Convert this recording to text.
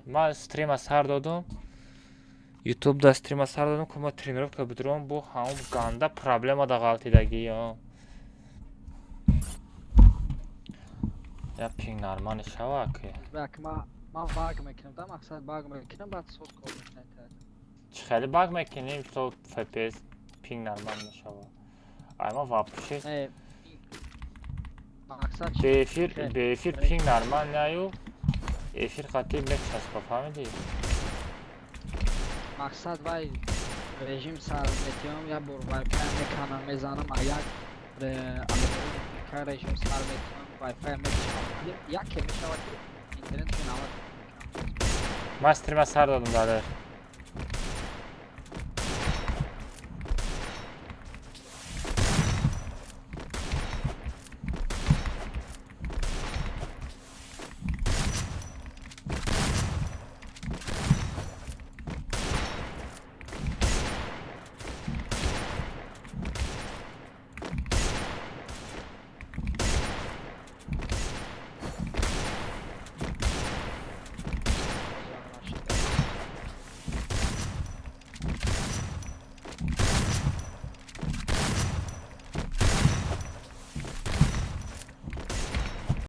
Ман стрима сар додум. Ютуб да стрима сар додум, ки ма тренировка бидурам, бо ҳамон ганда проблема да ғалтидагӣ. Я пинг нормально шава ки. Бак, ма баг мекунам, да, мақсад баг мекунам, баъд соз кор мекунам. Чӣ хеле баг мекунӣ, то FPS пинг нормал мешава. Ай, ма вообще Не, мақсад чи? Беэфир Хеле. беэфир пинг нормал наю, эфир қатъи мечаспа, фаҳмидӣ? Мақсад, вай режим сар метиём, як бор вайфай меканам, мезанам, а як режим сар метиём, вайфай мекашам, яке мешавад, ки интернет 90. Ман стрима сар додум, дадаш.